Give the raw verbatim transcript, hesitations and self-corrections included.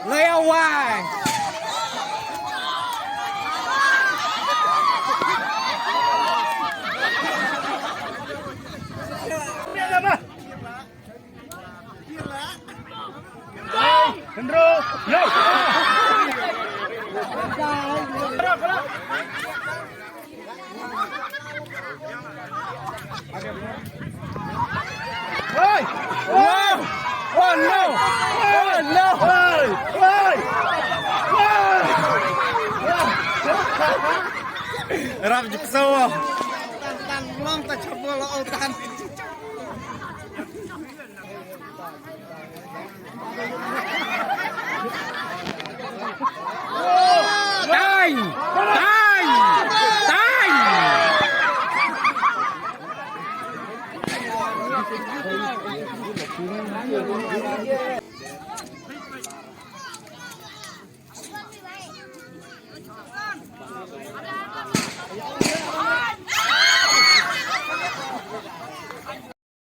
Laya wai. Hey! Oh! Oh no! Oh no! Hey! Hey! Hey! Rap juksawa. Tan tan long ta chapol o tan. Time! Time! Time!